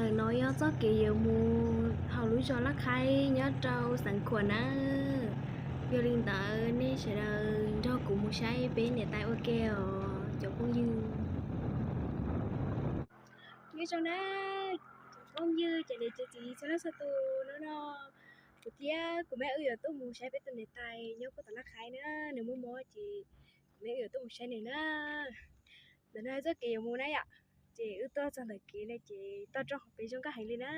Ntawm no yog txoj kev yuav mus hauv lub zos Laj Khaib nyob rau Xeev Khuam na. Yog li ntawd nej sawv daws nrog kuv mus saib peb niam tais ua ke os cov phooj ywg. Nyob zoo na, cov phooj ywg, cov niam cov txiv txhua leej txhua tus, hnub no kuv thiab kuv me wb yuav tuaj mus saib peb tus niam tais nyob puag tom Laj Khaib na, nws muaj mob ces kuv me wb yuav tuaj mus saib nws na. Ntawm no txoj kev yuav mus na yom, ces wb tuaj txog ntawm kev no ces toj roob hauv pes zoo nkauj heev li na.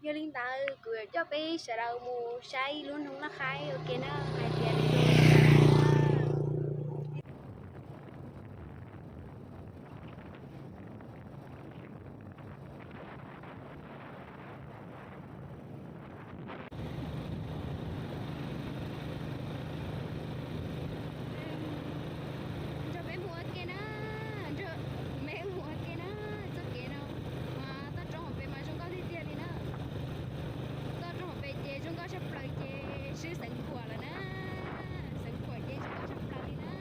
Yog li ntawd kuv yuav coj peb sawv daws mus saib lub nroog Laj Khaib ua ke na, hais tias nws zoo li cas. Nrog peb mus ua ke na, nrog peb mus ua ke na, txoj kev no mas toj roob hauv pes mas zoo nkauj tiag tiag li na. Toj roob hauv pes ces zoo nkauj tshaj plaws ces swb Xeev Khuam lawm na. Xeev Khuam ces zoo nkauj tshaj plaws li na.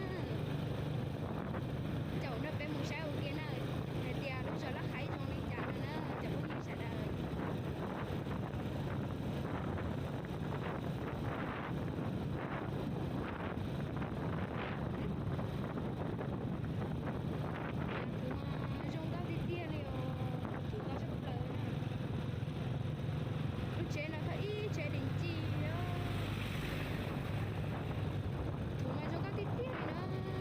Caum nrog peb mus saib ua ke na, hais tias lub zos Laj Khaib zoo li cas no na, cov phooj ywg sawv daws. Tus mas zoo nkauj tiag tiag li os, tus nkauj tshaj plaws na. Lub tsheb no thawj ib tsheb dis ci. Tus mas zoo nkauj tiag tiag li na.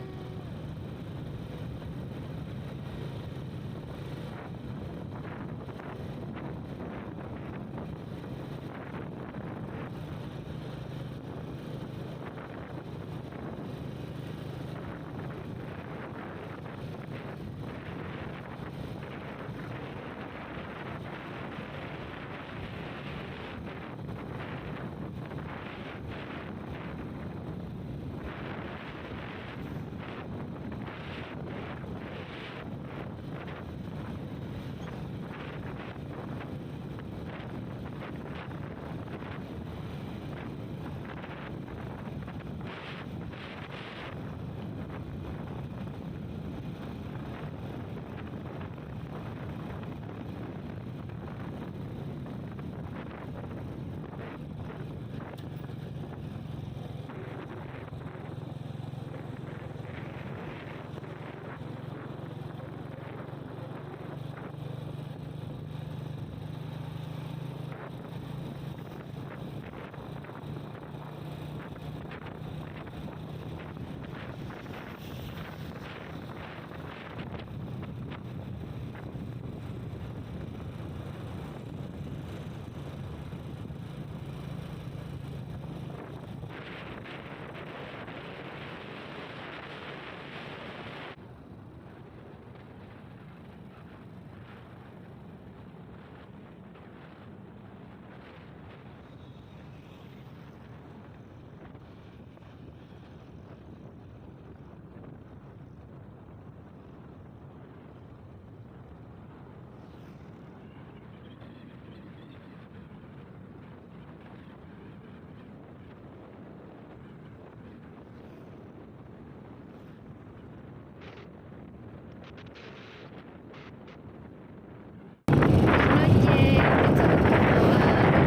Ces peb txog tom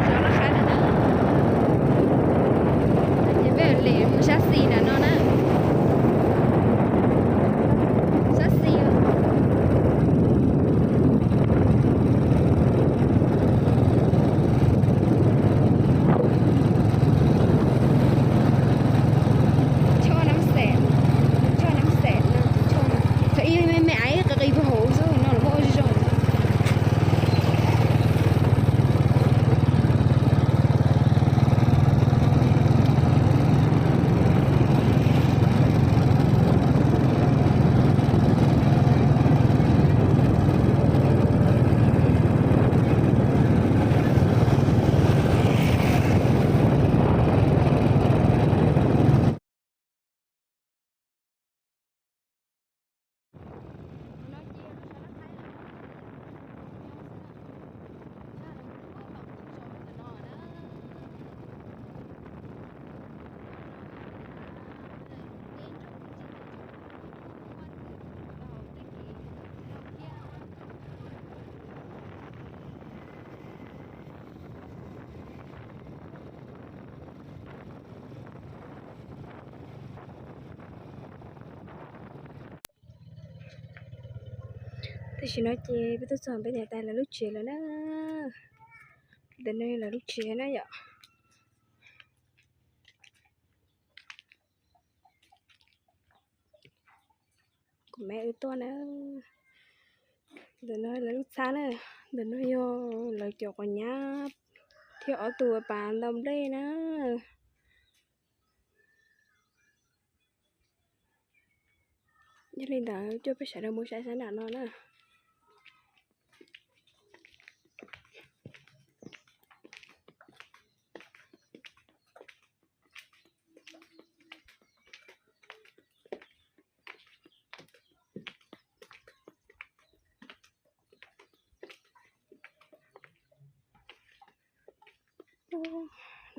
zos Laj Khaib lawm na. Ces peb lem mus sab xis ntawm no na. Sab xis. Choj Nam Xeem, choj Nam Xeem no, choj, txawm ib me me aiv qis qis puag hauv xwb no los muaj ua zoo. Tam sim no ces peb tuaj txog peb niam tais lawv lub tsev lawm na. Ntawm no lawv lub tsev na yom. Kuv me wb tuaj na. Ntawm no lawv lub txhab na. Ntawm no yog lawv cov quav nyab thiab ob tug pas ntau nplej na. Yog li ntawd coj peb sawv daws mus saib sab nram no na.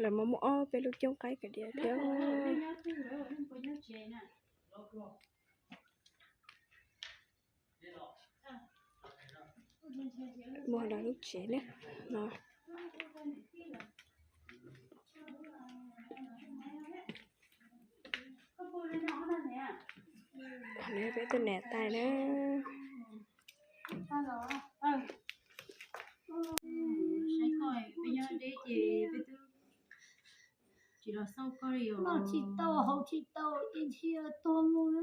Lawv muaj muaj ob peb lub coob qaib kawg diam thiab. Muaj lawv lub tsev na no. Peb tus niam tais na. Saib koj, peb nyob deb ces peb twb tsis los xauj koj li os. Noj tsis tau haus tsis tau ces ntshe yuav tuag mus.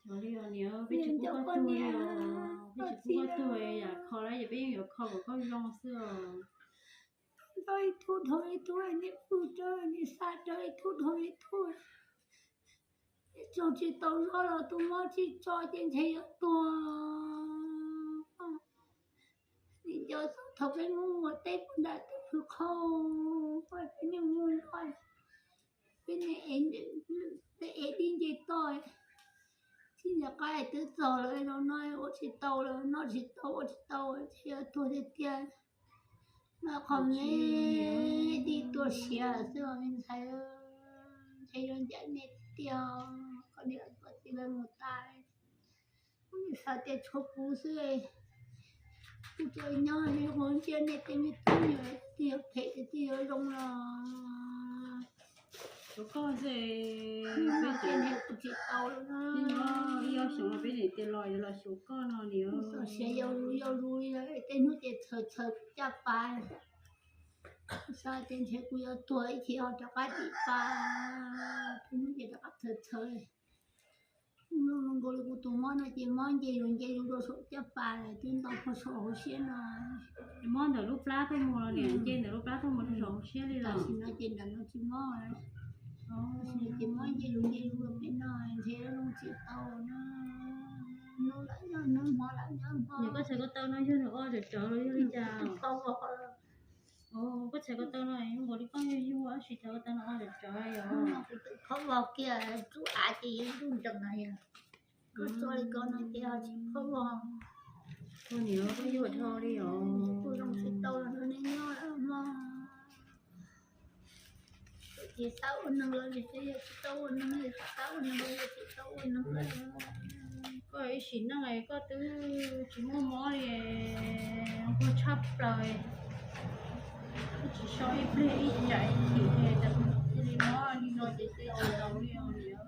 Cov li os niam, peb tsis pub koj tuag li os, peb tsis pub koj tuag, yam kho lawm ces peb yeej yuav kho kom koj zoo xwb os. Rau ib tug dhau ib tug, niam pw rau niam xa rau ib tug dhau ib tug. Tsaug tsis tau zog los tus mob tsis tso ces ntshe yuav tuag. Nim no thaum peb mus ua teb puag nram tus phwv qhau, peb niag muaj zog, peb niag ev dib nce toj, txij nram qab twb txog lawm no, no ua tsis tau lawm, noj tsis tau ua tsis tau, ntshe yuav tuag tiag tiag. Noj qhov me dib tuag siav xwb os me ntxhais, ntshe yuav ncaim nej tiag, koj niam koj txiv lawv mus tas. Kuv xav tias tshuav kuv xwb, kuv tsuas nyob li qhov ntsia nej tej me tub me nyuam, twb yog phem twb yog zoo los. Xyuav koj xwb, peb tias kuv tsis tau lawm na. Ib ob xyoos no peb niam tias los yuav los xyuas koj no niam. Txog siav yau zus yau zus li, tej hnub ces txhaws txhaws caj pas. Xav tias ntshe kuv yuav tuag ib chim ho rov qab tim pas, tej hnub ces rov qab txhaws txhaws. Zoo nkaus li kuv tus mob no ces mob nce zus nce zus rau saum caj pas, twb ntau puag saum hauv siab no. Mob ntawm lub plab tuaj mus los niam, nce ntawm lub plab tuaj mus rau saum hauv siab li los? Tam sim no ces nram no tsis mob, tam sim no ces mob nce zus nce zus rau pem no, ntshe zoo tsis tau na. Hnub lam nyob hnub, hmo lam nyob hmo. Niam, koj txhais ko taw no yog nws o rawv rawv los yog li cas? Koj txhais ko taw no zoo nkaus li koj yug yug, tab sis txhais ko taw no o rawv rawv yom. Kuv tus phob vog kiag, rub av ces yeej ntuj nrees no yog. Koj tso li ko no ces ho tsis phob vog. Ua niam, koj yuag dhau li os. Kuv zoo tsis tau los nej nyob mog. Ces xav ua neeg los yog tsis tau ua neeg, yog tsis xav ua neeg los yog tsis tau ua neeg. Koj ib sim neej koj twb tsis muaj mob li, nquag tshaj plaws, twb tsis so ib pliag ib tsam ib chim li, cia li mob li no ces tsis tau li os niam.